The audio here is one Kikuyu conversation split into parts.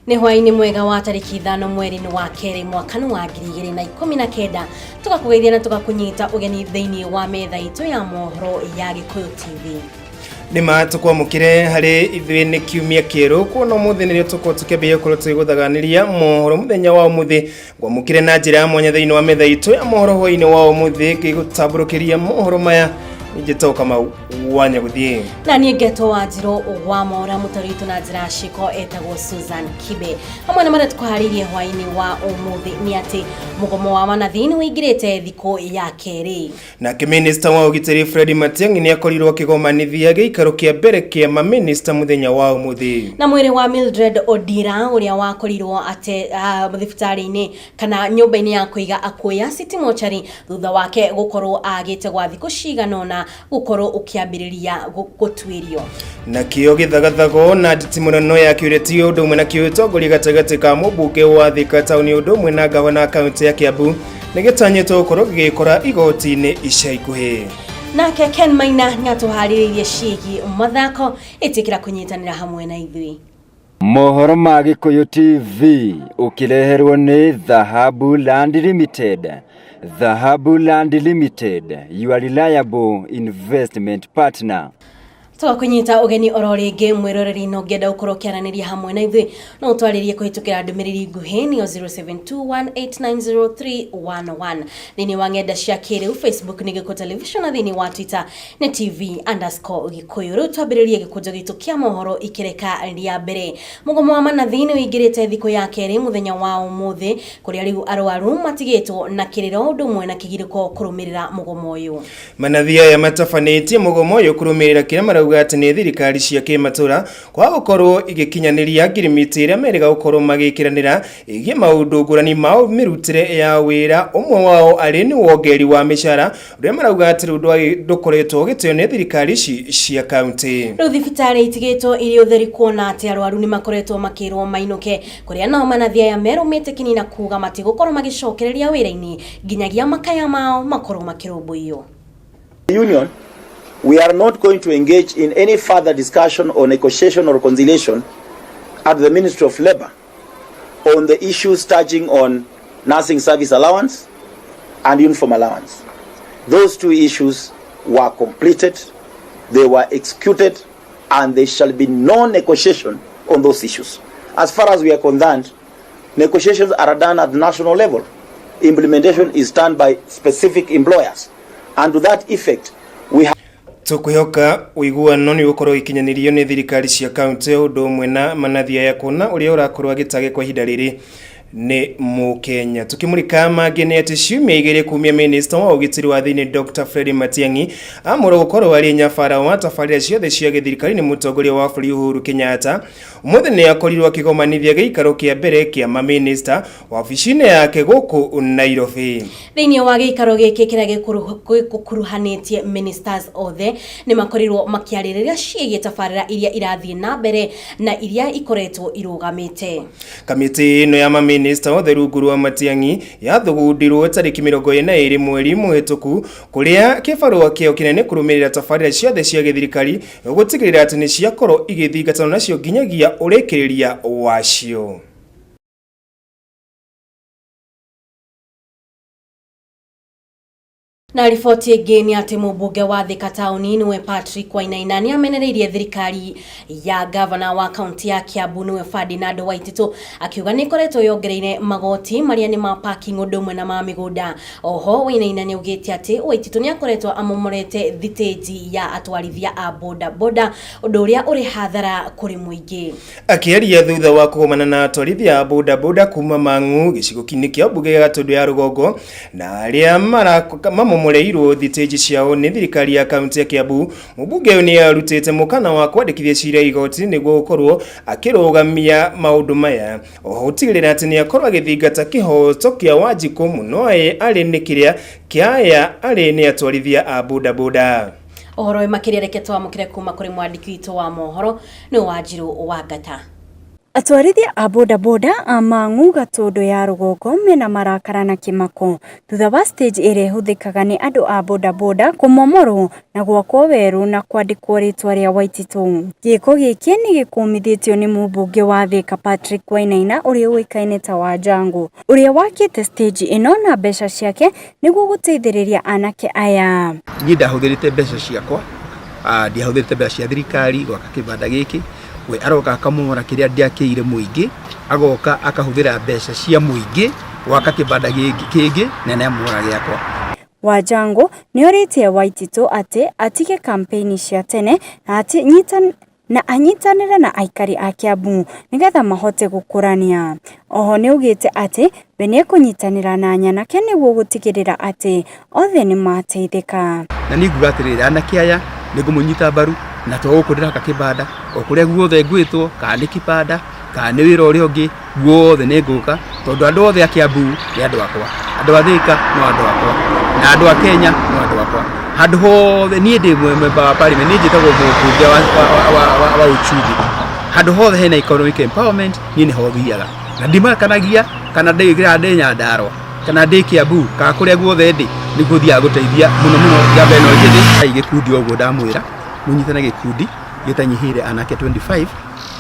Nĩ hwaĩ-inĩ mwega wa tarĩki 5 mweri-inĩ wa kerĩ mwaka wa 2019, tũgakũgeithia na tũgakũnyita ũgeni thĩinĩ wa metha itũ ya mohoro ya Gĩkũyũ TV. Nĩ ma tũkwamũkĩre harĩ ithuĩ nĩ kiumia kĩerũ, kuona ũmũthĩ nĩrĩo tũkorwo tũkĩambĩrĩria gũkorwo tũgĩgũthaganĩria mohoro mũthenya wa ũmũthĩ. Ngwamũkĩre na njĩra ya mwanya thĩinĩ wa metha itũ ya mohoro hwaĩ-inĩ wa ũmũthĩ, ngĩgũtambũrũkĩria mohoro maya njĩtagwo Kamau wa Nyagũthiĩ. Na niĩ ngetwo Wanjirũ wa Mora. Mũtari witũ na njĩra ya ciĩko etagwo Susan Kibe. Hamwe na marĩa tũkũharĩirie hwaĩ-inĩ wa ũmũthĩ nĩ atĩ mũgomo wa manathi nĩ ũingĩrĩte thikũ ya kerĩ. Nake minista wa ũgitĩri Fred Matiang'i nĩ akorirwo akĩgomanithia gĩikaro kĩa mbere kĩa mamĩnista mũthenya wa ũmũthĩ. Na mwĩrĩ wa Mildred Odira ũrĩa wakorirwo ate thibitarĩ-inĩ kana nyũmba-inĩ ya kũiga akuũ ya City Mortuary thutha wake gũkorwo agĩte gwa thikũ cigana ũna gũkorwo ũkĩambĩrĩria gũtuĩrio. Nakĩo gĩthagathago na nditimũrano ya kĩũreti ũndũ ũmwe na kĩũtongoria gatagatĩ ka mũmbunge wa Thika taũni ũndũ ũmwe na ngavana kaunti ya Kiambu nĩ gĩtanyĩtwo gũkorwo gĩgĩkora igoti-inĩ ica ikuhĩ. Nake Ken Maina nĩ atũharĩrĩirie ciĩgiĩ mathako. Ĩtĩkĩra kũnyitanĩra hamwe na ithuĩ. Mohoro ma Gĩkũyũ TV ũkĩreherwo nĩ Dhahabu Land Limited. Dhahabu Land Limited, your reliable investment partner. Tũgakũnyita ũgeni oro rĩngĩ mwĩroreri, na ũngĩenda gũkorwo ũkĩaranĩria hamwe na ithuĩ no ũtwarĩrie kũhĩtũkĩra ndũmĩrĩri nguhĩ nĩyo 0721890311, thĩinĩ wa ng'enda cia kĩrĩu Facebook nĩ Gĩkũyũ Television na thĩinĩ wa Twitter nĩ TV_Gĩkũyũ. Rĩu twambĩrĩrie gĩkũnjo gitũ kĩa mohoro ikĩreka rĩa mbere. Mũgomo wa manathi nĩ ũingĩrĩte thikũ ya kerĩ mũthenya wa ũmũthĩ, kũrĩa rĩu arwaru matigĩtwo na kĩrĩro ũndũ ũmwe na kĩgirĩko kũrũmĩrĩra mũgomo ũyũ. Manathi aya matabanĩtie mũgomo ũyũ kũrũmĩrĩra kĩrĩa marauga atĩ nĩ thirikari cia kĩmatũra kwaga gũkorwo igĩkinyanĩria ngirimiti ĩrĩa merĩga gũkorwo magĩkĩranĩra ĩgiĩ maũndũ ngũrani ma mĩrutĩre ya wĩra, ũmwe wao arĩ nĩ wongeri wa mĩcara ũrĩa marauga atĩ rĩu ndũkoretwo ũgĩtĩo nĩ thirikari ici cia kaunti. Rĩu thibitarĩ itigĩtwo irĩ ũtheri, kuona atĩ arwaru nĩ makoretwo makĩrwo mainũke, kũrĩa nao manathi aya merũmĩte kini na kuga matigũkorwo magĩcokereria wĩra-inĩ nginyagia makaya mao makorwo makĩrũmbũiyo. Union, we are not going to engage in any further discussion or negotiation or conciliation at the Ministry of Labor on the issues touching on nursing service allowance and uniform allowance. Those two issues were completed, they were executed, and there shall be no negotiation on those issues. As far as we are concerned, negotiations are done at the national level. Implementation is done by specific employers. And to that effect, we have Tũkwĩhoka ũiguano nĩ ũgũkorwo ũgĩkinyanĩrio nĩ thirikari cia kaunti ũndũ ũmwe na manathi aya, kuona ũrĩa ũrakorwo agĩtage kwa ihinda rĩrĩ nĩ mũkenya. Tukimurika mangĩ nĩ atĩ ciumia 2 kumia minista wa ũgitĩri wa thĩinĩ Dr Fred Matiang'i amũrwo gũkorwo arĩ nyabara wa tabarĩra ciothe cia gĩthirikari nĩ mũtongoria wa bũrũri Uhuru Kenyatta, ũmũthĩ nĩ akorirwo akĩgomanithia gĩikaro kĩa mbere kĩa mamĩnĩsta wabici-inĩ yake gũkũ Nairobi. Thĩinĩ wa gĩikaro gĩkĩ kĩrĩa gĩkuruhanĩtie ministers othe, nĩ makorirwo makĩarĩrĩria ciĩgiĩ tabarĩra iria irathiĩ na mbere na iria ikoretwo irũgamĩte. Kamĩtĩ ĩno ya mamĩnĩsta othe rungu rwa Matiang'i yathugundirwo tarĩki 22 mweri mũhĩtũku, kũrĩa kĩbarũa kĩao kĩnene kũrũmĩrĩra tabarĩra ciothe cia gĩthirikari gũtigĩrĩra atĩ nĩ ciakorwo igĩthingatana nacio nginyagia ũrĩkĩrĩria wacio. Na riboti ĩngĩ nĩ atĩ mũmbunge wa Thika taũni nĩwe Patrick Wainaina nĩ amenereirie thirikari ya gavana wa kaunti ya Kiambu nĩwe Ferdinand Waititu, akiuga nĩ ĩkoretwo yongereire magoti marĩa nĩ ma parking ũndũ ũmwe na ma mĩgũnda. Oho Wainaina nĩ augĩte atĩ Waititu nĩ akoretwo amomorete thitĩnji ya atwarithia a boda boda, ũndũ ũrĩa ũrĩ hathara kũrĩ mũingĩ. Akĩaria thutha wa kũgomana na atwarithia a bodaboda kuma Mang'u gĩcigo-inĩ kĩa mbunge gĩa Gatundu ya rũgongo na arĩa mamomoreirwo thitĩnji ciao nĩ thirikari ya kaunti ya Kiambu, mũmbunge ũyũ nĩ arutĩte mũkana wa kwandĩkithia cira igoti nĩguo gũkorwo akĩrũgamia maũndũ maya, oho gũtigĩrĩra atĩ nĩ akorwo agĩthingata kĩhoto kĩa Wanjikũ mũno arĩ nĩ kĩrĩa kĩa aya arĩ nĩ atwarithia a bodaboda. Ũhoro ũyũ makĩria reke twamũkĩre kuma kũrĩ mwandĩki witũ wa mohoro nĩ Wanjirũ wa Ngata. Atwarithia a bodaboda a Mang'u Gatũndũ ya rũgongo mena marakara na kĩmako thutha wa stage ĩrĩa ĩhũthĩkaga nĩ andũ a bodaboda kũmomorwo na gwakwo werũ na kwandĩkwo rĩtwa rĩa Waititũ. Gĩko gĩkĩ nĩ gĩkũmithĩtio nĩ mũmbunge wa Thika Patrick Wainaina ũrĩa ũĩkaine ta Wanjangũ ũrĩa wakĩte stage ĩno na mbeca ciake nĩguo gũteithĩrĩria anake aya. Niĩ ndahũthĩrĩte mbeca ciakwa, ndiahũthĩrĩte mbeca cia thirikari gwaka kĩbanda gĩkĩ. We aroka akamomora kĩrĩa ndĩakĩire mũingĩ, agoka akahũthĩra mbeca cia mũingĩ gwaka kĩbanda kĩngĩ na nĩamomora gĩakwa. Wanjangũ nĩorĩtie Waititũ atĩ atige kampeini cia tene na na anyitanĩre na aikari a Kiambu nĩgetha mahote gũkũrania. Oho nĩaugĩte atĩ we nĩekũnyitanĩra na nyanake nĩguo gũtigĩrĩra atĩ othe nĩmateithĩka. Na niĩ nguga atĩrĩrĩ, anake aya nĩngũmũnyita mbaru na to gũkũ ndĩraka kĩbanda, o kũrĩa guothe ngwĩtwo, kana nĩ kĩbanda, kana nĩ wĩra ũrĩa ũngĩ guothe nĩ ngũka, tondũ andũ othe a Kiambu nĩ andũ akwa, andũ a Thika no andũ akwa, na andũ a Kenya no andũ akwa. Handũ hothe niĩ ndĩ member wa parliament, niĩ njĩtagwo mũmbunge wa uchumi. Handũ hothe hena economic empowerment niĩ nĩho thiaga, na ndimakanagia kana ndĩ ndĩ Nyandarua kana ndĩ Kiambu kana kũrĩa guothe ndĩ, nĩkuo thiaga gũteithia mũno mũno njamba ĩno njĩthĩ. Gĩkundi o ũguo ndamwĩra, mũnyitane gĩkundi gĩtanyihĩire anake 25,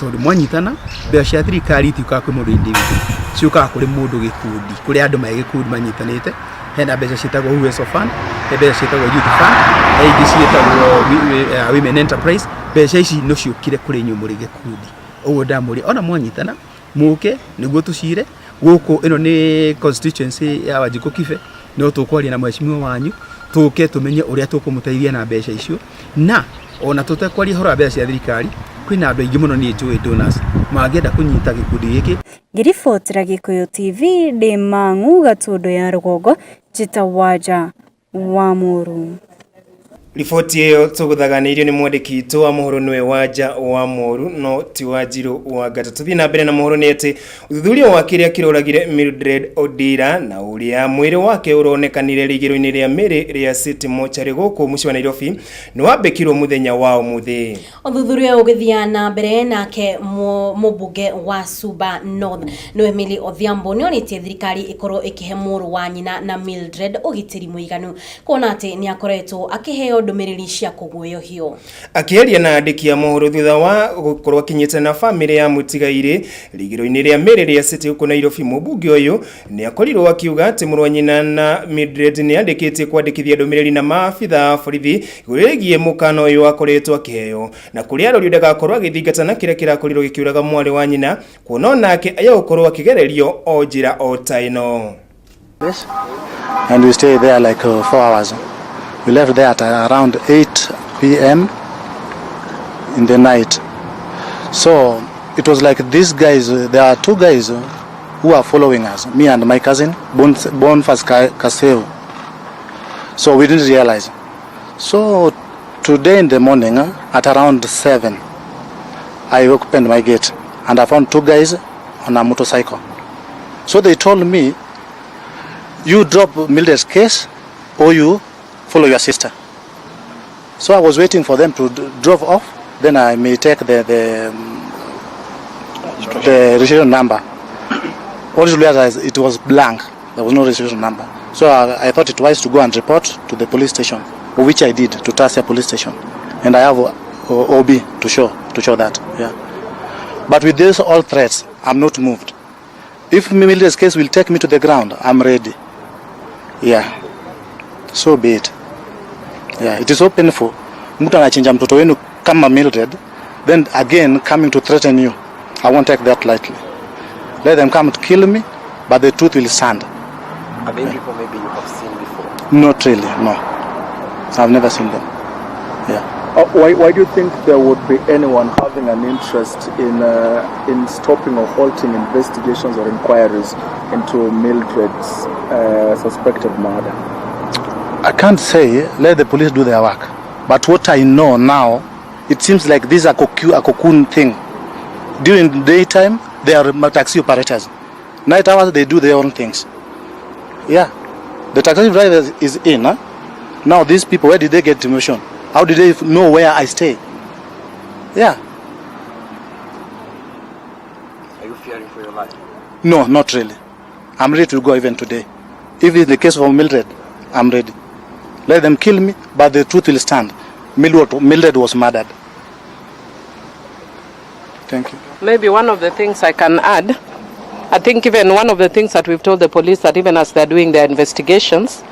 tondũ mwanyitana mbeca cia thirikari itiũkaga kwĩ mũndũ individual, ciũkaga kũrĩ mũndũ gĩkundi, kũrĩ andũ me gĩkundi manyitanĩte. Hena mbeca ciĩtagwo Uwezo Fund, he mbeca ciĩtagwo Youth Fund, he ingĩ ciĩtagwo Women Enterprise. Mbeca ici no ciũkire kũrĩ inyuĩ mũrĩ gĩkundi. Ũguo ndamũria ona mwanyitana mũke nĩguo tũcire gũkũ. Ĩno nĩ constituency ya Wanjikũ Kibe, no tũkwaria na mheshimiwa wanyu tũke tũmenye ũrĩa tũkũmũteithia na mbeca icio. Na ona tũtekwaria ũhoro wa mbeca cia thirikari, kwĩna andũ aingĩ mũno niĩ njũĩ donors mangĩenda kũnyita gĩkundi gĩkĩ. Ngĩribotera Gĩkũyũ TV ndĩ Mang'u Gatũndũ ya rũgongo, njĩtagwo Wanja wa Mũru. Riboti ĩyo tũgũthaganĩirio nĩ mwandĩki witũ wa mohoro nĩwe Wanja wa Moru, no ti Wanjiru wa Ngata. Tũthiĩ na mbere na mohoro nĩ atĩ ũthuthuria wa kĩrĩa kĩroragire Mildred Odira na ũrĩa mwĩrĩ wake ũronekanire rĩigĩro-inĩ rĩa mĩrĩ rĩa City Mortuary gũkũ mũciĩ wa Nairobi nĩ wambĩkirwo mũthenya wa ũmũthĩ. Ũthuthuria ũgĩthiĩ na mbere nake mũmbunge wa Suba North nĩwe Millie Odhiambo nĩorĩtie thirikari ĩkorwo ĩkĩhe mũrũ wa nyina na Mildred ũgitĩri mũiganu kuona atĩ nĩ akoretwo akĩheo ndũmĩrĩri cia kũguoyohio. Akĩaria na andĩki a mohoro thutha wa gũkorwo akinyĩte na bamĩrĩ ya mũtigairĩ rĩigĩro-inĩ rĩa mĩrĩ rĩa City gũkũ Nairobi, mũmbunge ũyũ nĩ akorirwo akiuga atĩ mũrũ wa nyina na Mildred nĩ andĩkĩtie kwandĩkithia ndũmĩrĩri na maabitha a borithi igũrũ rĩgiĩ mũkana ũyũ akoretwo akĩheo, na kũrĩa arorio ndagakorwo agĩthingatana kĩrĩa kĩrakorirwo gĩkĩũraga mwarĩ wa nyina, kuona onake egũkorwo akĩgererio o njĩra o ta ĩno. And we stayed there like 4 hours. We left there at around 8 p.m. in the night. So it was like these guys, there are two guys who are following us, me and my cousin, Bonfas Kaseu. So we didn't realize. So today in the morning at around 7, I opened my gate and I found two guys on a motorcycle. So they told me, you drop Mildred's case or you follow your sister. So I was waiting for them to drop off, then I may take the registration number. Only to realize it was blank, there was no registration number. So I thought it wise to go and report to the police station, which I did, to Tasia police station. And I have OB to show that. Yeah. But with these all threats, I'm not moved. If Mildred's case will take me to the ground, I'm ready. Yeah. So be it. Yeah, it is so painful. Mtu anachinja mtoto wenu kama Mildred, then again coming to threaten you. I won't take that lightly. Let them come to kill me, but the truth will stand. Are there people maybe you have seen before? Not really, no. I've never seen them. Yeah. Why do you think there would be anyone having an interest in stopping or halting investigations or inquiries into Mildred's suspected murder? I can't say. Let the police do their work. But what I know now, it seems like this is a cocoon thing. During daytime, they are taxi operators. Night hours, they do their own things. Yeah. The taxi driver is in. Huh? Now these people, where did they get information? How did they know where I stay? Yeah. Are you fearing for your life? No, not really. I'm ready to go even today. If it's the case for Mildred, I'm ready. Let them kill me, but the truth will stand. Mildred was murdered. Thank you. Maybe one of the things I can add, I think even one of the things that we've told the police that even as they're doing their investigations,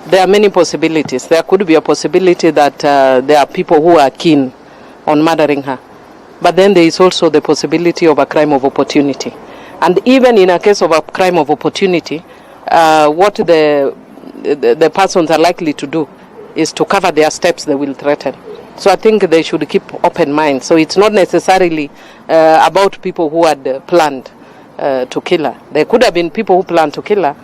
there are many possibilities. There could be a possibility that there are people who are keen on murdering her. But then there is also the possibility of a crime of opportunity. And even in a case of a crime of opportunity, what the persons are likely to do is to cover their steps they will threaten. So I think they should keep open minds. So it's not necessarily about people who had planned to kill her. There could have been people who planned to kill her,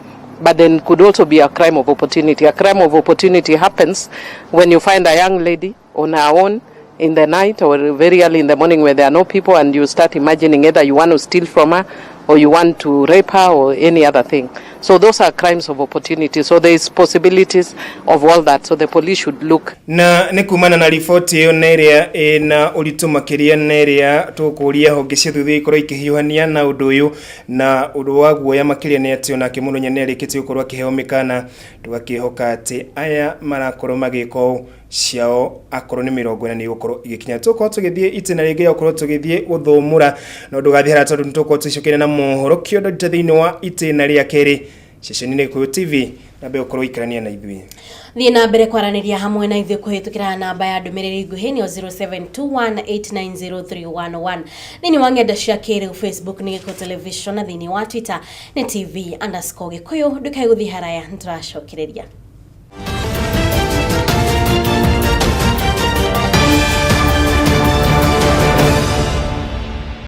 but then could also be a crime of opportunity. A crime of opportunity happens when you find a young lady on her own in the night or very early in the morning where there are no people, and you start imagining either you want to steal from her or you want to rape her or any other thing. So those are crimes of opportunity. So there is possibilities of all that. So the police should look. Na nĩ kumana na riboti ĩyo na ĩrĩa ĩna ũritũ makĩria na ĩrĩa tũkũria honge cia thutha ikorwo ikĩhiũhania na ũndũ ũyũ na ũndũ wa guoya makĩria nĩ atĩ onake mũno nĩ arĩkĩtie gũkorwo akĩheo mĩkana tũgakĩhoka atĩ aya marakorwo magĩka ũũ ciao akorwo nĩ 40 nĩ igũkorwo igĩkinya. Tũkorwo tũgĩthiĩ itĩna rĩngĩ gũkorwo tũgĩthiĩ gũthũmũra no ndũgathiĩ harĩa tondũ nĩtũgũkorwo tũgĩcokeria na mohoro kĩondo thĩinĩ wa itĩna rĩa kerĩ ceceni-inĩ Gĩkũyũ TV na mbere gũkorwo ikarania na ithuĩ. Thiĩ na mbere kwaranĩria hamwe na ithuĩ kũhĩtũkĩra namba ya ndũmĩrĩri nguhĩ nĩyo 0721890311 thĩinĩ wa ng'enda cia kĩrĩu Facebook nĩ Gĩkũyũ Television na thĩinĩ wa Twitter nĩ TV_Gĩkũyũ. Ndũkae gũthiĩ haraya, nĩtũracokereria.